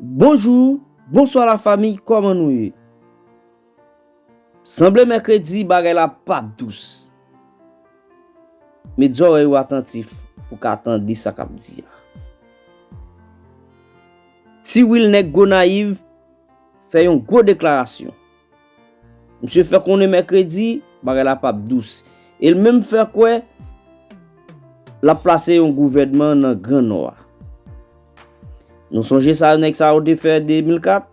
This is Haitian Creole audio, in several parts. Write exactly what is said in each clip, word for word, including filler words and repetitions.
Bonjou, bonswa lafanmi, kòman nou ye? Sanble mèkredi bagay la p ap dous. Met zòrèy ou atantif pou w ka tande sa k ap di a. Ti Wil nèg Gonayiv fè yon gwo deklarasyon. Misye fè konnen mèkredi bagay la p ap dous. E l menm fè kwè l ap plase yon gouvènman nan Gran Nò a. Nou sonje sa nèg sa yo te fè de mil kat?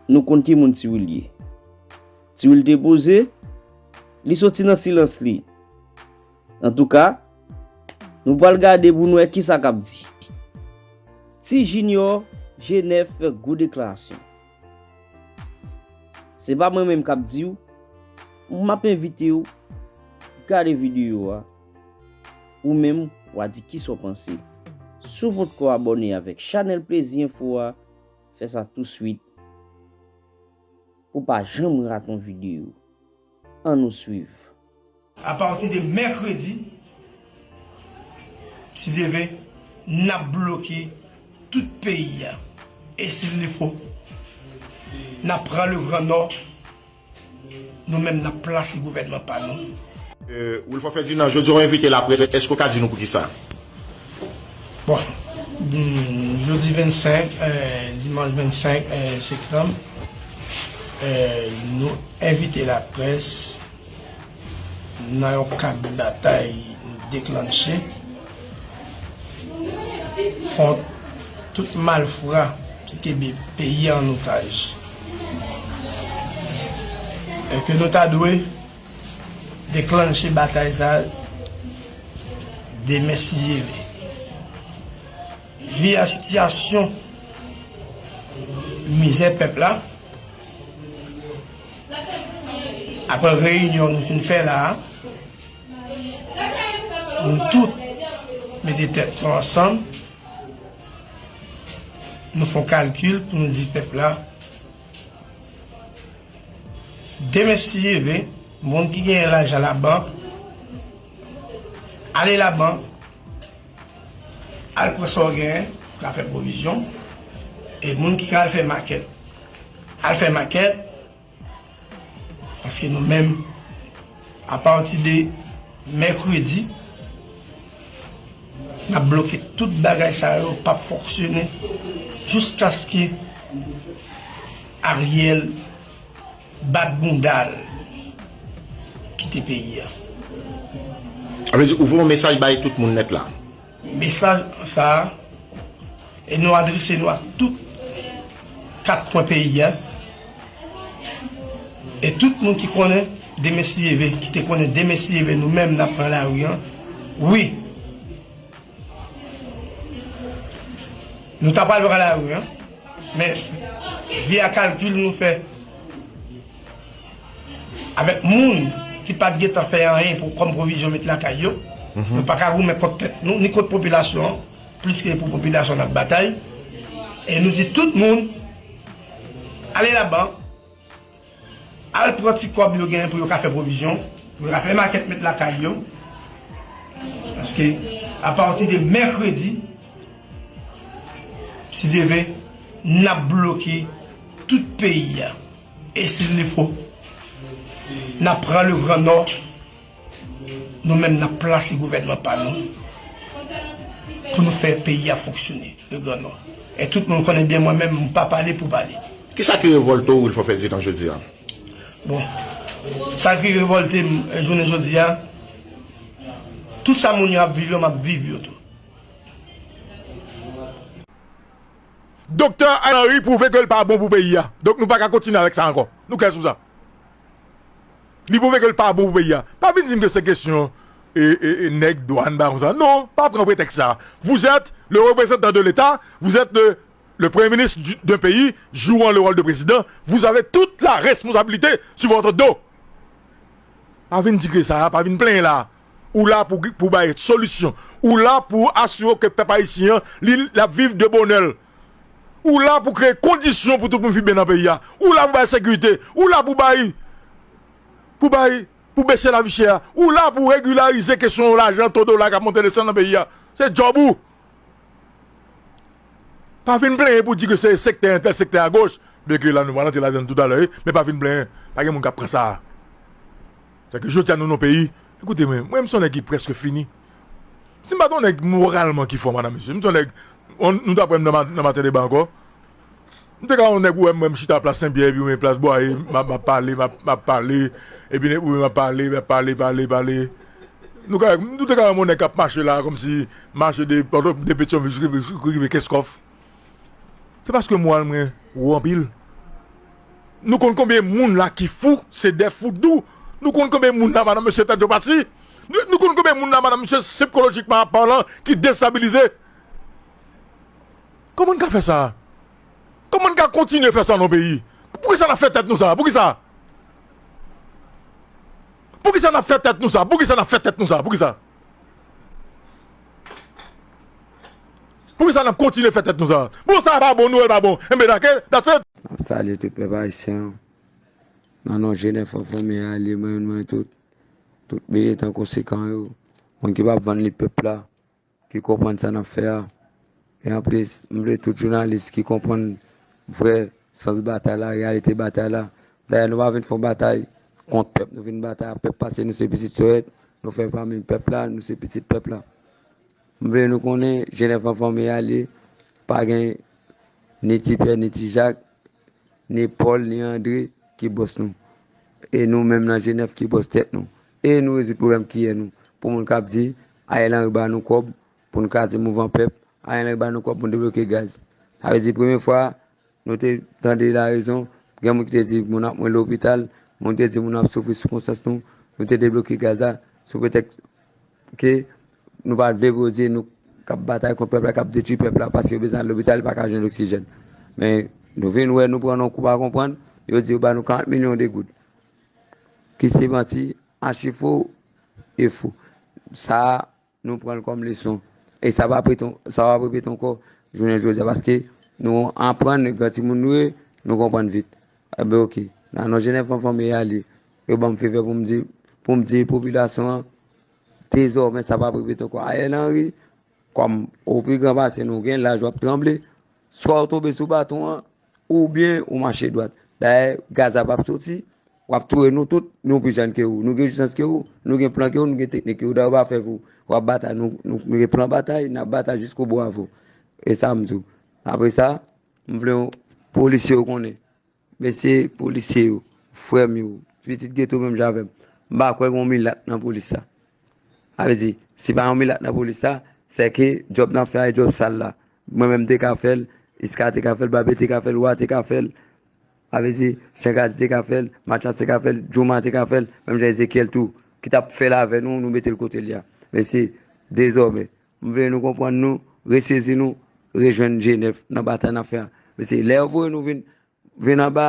Nou konn ki moun Ti Wil ye. Ti Wil te poze, li soti nan silans li. Antouka, nou pral gade pou n wè kisa k ap di. Ti Junior G nèf fè gwo deklarasyon. Se pa mwen menm k ap di w, m ap envite w gade videyo a, ou menm w a di kisa w panse. Si w potko abòne avèk chanèl Plezi Enfo a, fè sa touswit pou w pa janm rate yon videyo. Ann nou swiv. Apati de mèkredi, si Dye ve, n ap bloke tout peyi a. E si l le fo, n ap pran le Gran Nò, nou menm n ap plase gouvènman pa nou. Wilford Ferdinand, jodi a w envite laprès, èske w ka di nou poukisa? Bon, mm, jodi vennsenk, eh, dimanch vennsenk, eh, septanm, eh, nou envite laprès nan yon kad batay nou deklanche kont tout malfra ki kenbe peyi a an otaj. E ke nou ta dwe deklanche batay sa a demen si Dye ve. Vi a sitiyasyon mizè pèp la, apre reyinyon nou fin fè la a, nou tout mete tèt nou ansanm, nou fè yon kalkil pou nou di pèp la, demen si Dye ve, moun ki genyen lajan labank, ale labank, al pran sa w genyen, pou ka fè pwovizyon. E moun ki ka al fè makèt, al fè makèt. Paske nou menm, apati de mèkredi, n ap bloke tout bagay sa yo, p ap fonksyone jiskaske Ariel bat bounda l kite peyi a. Sa vle di, ou voye yon mesaj bay tout moun nèt la. Mesaj sa a, e nou adrese nou ak tout kat kwen peyi a. E tout moun ki konnen demen si Dye ve, ki te konnen demen si Dye ve, nou menm n ap pran lari a. Wi. Nou ta pral pran lari a. Men, via kalkil nou fè avèk moun ki pa t gentan fè anyen pou kòm pwovizyon met lakay yo, nou pa ka goumen kont tèt nou, ni kont popilasyon an, plis ke pou popilasyon n ap batay. E nou di tout moun, ale labank, al pran ti kòb yo genyen pou yo ka fè pwovizyon, pou yo ka fè makèt met lakay yo. Paske, apati de mèkredi, si Dye ve, n ap bloke tout peyi a. E si l le fo, n ap pran le Gran Nò, nou menm n ap plase gouvènman pa nou, pou nou fè peyi a fonksyone, le Gran Nò. E tout moun konnen byen mwen menm, m pa pale pou pale. Kisa ki revòlte w, Wilford Ferdinand, jodi a? Bon, sa ki revòlte m, eh, jounen jodi a, tout sa moun yo ap viv yo, m ap viv yo tou. Doktè Ariel Henry pwouve ke l pa bon pou peyi a. Donk nou pa ka kontinye avèk sa ankò. Nou klè sou sa. Li pwouve ke l pa bon pou peyi a. Pa vin di m ke se kesyon e, e, e nèg dwàn bagay konsa. Non, pa pran pretèks sa. Vous êtes le représentant de l'État, vous êtes le, le premier ministre du- d'un pays jouant le rôle de président, vous avez toute la responsabilité sur votre dos. Pa vin di ke sa, pa vin plenyen la. Ou la pou, pou bay solisyon. Ou la pou asire ke pèp ayisyen an, li, l ap viv de bonè. Ou la pou kreye kondisyon pou tout moun viv byen nan peyi a. Ou la pou bay sekirite. Ou la pou bay, pou bay, pou bese lavi chè a. Ou la pou regilarize kesyon lajan, to dola k ap monte desann nan peyi a. Se djòb ou. Pa vin plenyen pou di ke se sektè entèl, sektè agoch. Byenke la nou pral antre ladan toutalè, wi, men pa vin plenyen. Pa gen moun k ap pran sa. Sèke jodi a nou nan peyi. Ekoute mwen, mwen m se yon nèg ki prèske fini. Si m pa t yon nèg moralman ki fò, madanm mesye, m se yon nèg, on, nou t ap wè m nan ma- nan maten deba ankò. M te ka yon nèg ou wè m, m chita plas Senpyè, epi mwen plas Bwaye, m ap m ap pale, m ap m ap pale, epi ou m ap pale, m ap pale, pale, pale. Nou ka, nou te ka wè m yon nèg k ap mache la, kòmsi mache de, de Petyonvil rive, rive Kenskòf. Se paske moral mwen wo anpil. Nou konn konbyen moun la ki fou, se de fou dou. Nou konn konbyen moun la, madanm mesye, tèt yo pati. Nou, nou konn konbyen moun la, madanm mesye, sikolojikman palan, ki destabilize. Kòman n ka fè sa? Kòman n ka kontinye fè sa nan peyi? Poukisa n ap fè tèt nou sa? Poukisa? Poukisa n ap fè tèt nou sa? Poukisa n ap fè tèt nou sa? Poukisa? Poukisa n ap kontinye fè tèt nou sa? Bon, sa pa bon, nouvèl pa bon. Enben, dake, that's it. M ap salye tout pèp ayisyen an. Nan non Jenèf an fanmi a li, mwen, mwen tout. Tout militan konsekan yo. Moun ki p ap vann li pèp la, ki konprann sa n ap fè a. E anplis, m vle tout jounalis ki konprann vrè sans batay la, reyalite batay la. Dayè, nou pa vin fè yon batay kont pèp. Nou vin batay ak pèp paske nou se pitit Sorèt, nou fè pami pèp la, nou se pitit pèp la. M vle nou konnen, Jenèf an fanmi a li, pa gen ni Ti Pyè, ni Ti Jak, ni Pòl, ni Andre ki bòs nou. E nou menm nan Jenèf ki bòs tèt nou. E nou rezoud pwoblèm kiyè nou. Pou moun k ap di, Ariel Henry ba nou kòb pou n kraze mouvman pèp, Ariel Henry ba nou kòb pou n debloke gaz. Sa vle di, premye fwa, nou te tande larezon, gen moun ki te di, moun ap mouri lopital, moun te di, moun ap soufri sou konsyans nou, nou te debloke gaz la, sou pretèks ke nou pa t vle pou yo di nou k ap batay kont pèp la, k ap detwi pèp la, paske yo bezwen al lopital, li pa ka jwenn oksijèn. Men, nou vin wè, nou pran nan kou pa konprann, yo di yo ba nou karant milyon de goud. Ki se manti, achi fo e fo. Sa a, nou pran l kòm leson. E sa p ap repete, sa p ap repete ankò jounen jodi a, paske nou aprann, gran timoun nou ye, nou konprann vit. Enben, oke. Nan non Jenèf an fanmi a li, yo ban m favè pou m di, pou m di popilasyon an, dezòmè, sa p ap repete ankò. Ariel Henry, kòm ou pi gran pase nou, gen laj, w ap tranble, swa w tonbe sou baton an, oubyen ou mache dwat. Dayè, gaz la p ap soti, w ap touye nou tout, nou pi jèn ke ou. Nou gen jisans ke ou, nou gen plan ke ou, nou gen teknik ke ou. Dayè, ou pa fè pou ou. W ap batay, nou, nou, nou gen plan batay, n ap batay jiskobou avè w. E sa m di w. Apre sa, m vle yon polisye yo konnen. Mesye polisye yo, frè m yo, pitit geto menm jan avè m, m pa kwè gen yon milat nan polis sa. Sa vle di, si pa yon milat nan polis sa, sèke djòb n ap fè a, e djòb sal la. Mwen menm m te ka fè l, Iska te ka fè l, Babe te ka fè l, Wa te ka fè l. Sa vle di, Changadi te ka fè l, Matchans te ka fè l, Jouma te ka fè l, menm jan Ezekyèl tou, ki t ap fè l avè nou, nou mete l kote l ye a. Mesye, dezòmè, m vle nou konprann nou, resezi nou, rejwenn Jenèf nan batay n ap fè a. Mesye, lè yo voye nou vin vin anba,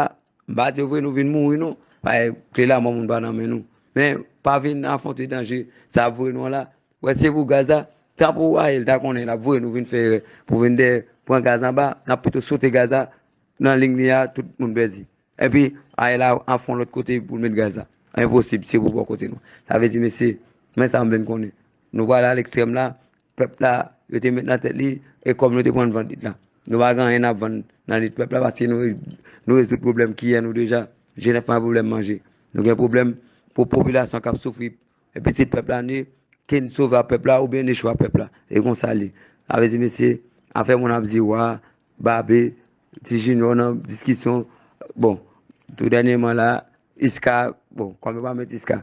m pa di yo voye nou vin mouri non. Paske kle lanmò moun pa nan men nou. Men, pa vin afwonte danje sa ap voye nou an la. Wè, se pou gaz la, tanpri Ariel ta konnen l ap voye nou vin fè erè pou vin dèyè pran gaz anba, n ap pito sote gaz la nan liy li a, tout moun pèdi. Epi, Ariel a, ap fè yon lòt kote pou l met gaz la. Enposib, se pou bò kote nou. Sa vle di, mesye, men sa m vle n konnen. Nou prale a lekstrèm la, pèp la, yo te met nan tèt li, e kòb nou te pran n vann lit la. Nou pa gen anyen n ap vann nan lit pèp la, paske nou, nou rezoud pwoblèm kiyè nou deja. Jenèf pa gen pwoblèm manje. Nou gen pwoblèm pou popilasyon k ap soufri, e pitit pèp la, nou, ke n sove a pèp la, oubyen n echwe a pèp la. E konsa l ye. Sa vle di, mesye, afè moun ap di Wa, Babe, Ti Junior nan diskisyon, bon, tou dènyèman la, Iska, bon, kòm yo pa met Iska.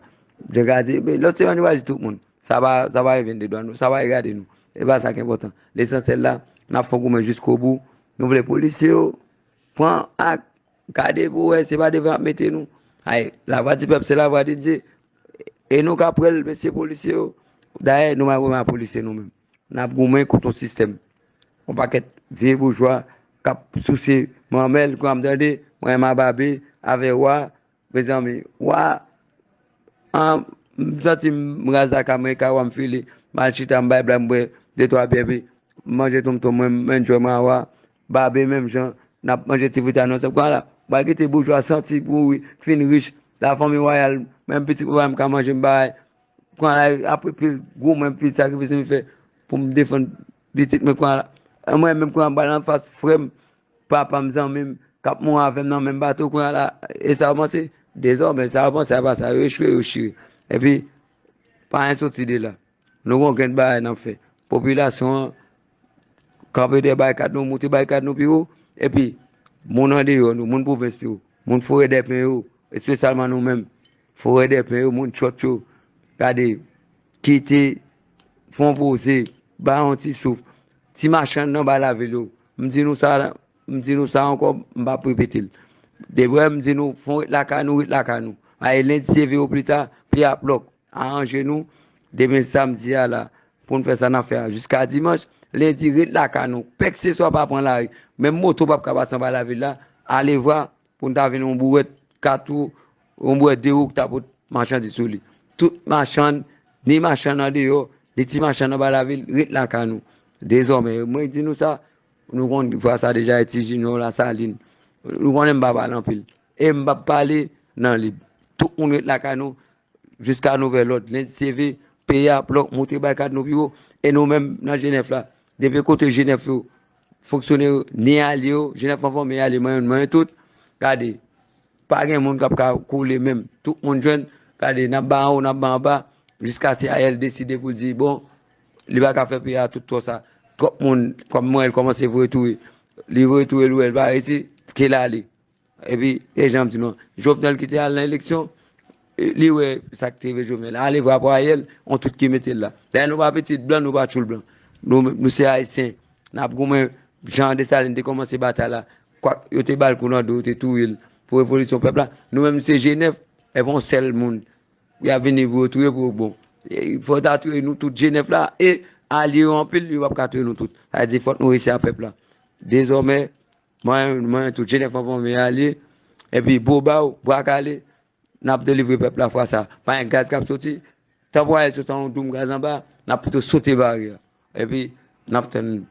Jan ka di, men lòt semèn yo va di tout moun. Sa va, sa va rive n de dwa nou, sa va regade nou. E pa sa ki enpòtan. Lesansyèl la, n ap fè goumen jiskobou. Nou vle polisye yo pran ak, gade pou wè, se pa devan y ap mete nou. Ay, lavwa di pèp, se lavwa de Dye. E nou ka pran l, mesye polisye yo. Dayè, nou pa goumen ak polisye nou menm. N ap goumen kont yon sistèm. Yon pakèt vye boujwa k ap souse manmèl, kwa m tande, mwen renmen Babe avè Wa, mezanmi, Wa, an, m santi m raz lakay mwen, e ka Wa m file, m al chita, m bay blag, m bwè de twa byè, epi m manje tonmtonm mwen, m enjoy mwen a Wa, Babe menm jan, n ap manje ti frita nou ansanm, kwa la, m pral kite boujwa santi mouri, fin rich, lafanmi wayal, menm pitit mwen pa menm ka manje, m bay, pran la, apre pil goumen, pil sakrifis m fè pou m defann pitit mwen, pran la, Mwen menm kounye a m pral anfas frè m, papa m, zanmi m, k ap mouri avè m nan menm bato kounye a la. E sa yo panse? Dezòmè, sa yo panse a pa sa. Yo echwe, yo chire. Epi, pa anyen soti de la. Nou gon grenn bagay n ap fè. Popilasyon an, kanpe dèyè barikad nou, moute barikad nou pi wo. Epi, moun andeyò nou, moun pwovens yo, moun Forèdèpen yo, espesyalman nou menm, Forèdèpen yo, moun Tchòt yo, gade, kite, fè yon poze, ba yon ti souf. Ti machann nan ba lavil yo, m di nou sa, m di nou sa ankò, m p ap repete l. Depi m di nou, fè yon ret lakay nou, ret lakay nou. Ay, lendi se ve oplita, peye ap lòk. Aranje nou. Demen samdi a la, pou n fè sa n ap fè a jiska dimanch. Lendi, ret lakay nou. Kèlkeswa pa pran lari. Menm moto p ap ka pase anba lavil la. Alevwa pou n ta vin yon bouwèt kat ou, yon bouwèt de ou ki ta pot machandiz sou li. Tout machann, ni machann andeyò, ni ti machann anba lavil, ret lakay nou. Dezòmè, mwen di nou sa, nou konn vwa sa deja, e ti Junior Lasalin. Nou konnen m pa pale anpil. E m p ap pale nan lib. Tout moun ret lakay nou, jiska nouvèl lòd. Lendi se ve, peye ap lòk, moute barikad nou pi wo. E nou menm nan G nèf la, depi kote G nèf yo, fonksyonè yo, ni alye yo, G nèf an fòm, e alye, manyen, manyen tout. Gade, pa gen moun k ap ka koule menm. Tout moun jwenn, gade, n ap ba anwo, n ap ba anba, jiska se Ariel deside pou l di, bon, li pa ka fè peyi a tout twò sa. Twòp moun, kòm mwen, l kòmanse voye touye. Li voye touye, l wè, l pa resi, ke l ale. Epi, e jan m di nou, Jovenel ki te al nan eleksyon, e, li wè sa k te rive Jovenel. Alevwa pou Ariel, on tout ki mete l la. Dayè, nou pa pitit blan, nou pa tchoul blan. Nou, nou se Ayisyen. N ap goumen, jan Desalin te kòmanse batay la. Kwak, yo te ba l kou nan do, yo te touye l pou revolisyon pèp la. Nou menm, nou se G nèf, epi on sèl moun. Y ap vini pou yo touye pou yo bon. E, fò ta touye nou tout G nèf la, e alye yo anpil, yo p ap ka touye nou tout. Sa vle di, fòk nou resi a pèp la. Dezòmè, Mwen, mwen tou, G nèf an fòme alye. Epi, bobaw, bwa kale, n ap delivre pèp la fwa sa. Pa gen gaz k ap soti. Tanpri soti yon doum gaz anba, n ap pito sote baryè a. Epi, n ap tann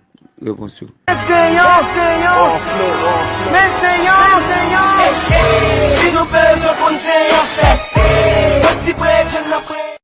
repons yo. Men se yon, men se yon, men se yon, si nou bezwen konn se yon fèt. Yon ti pre, jèn nan pre.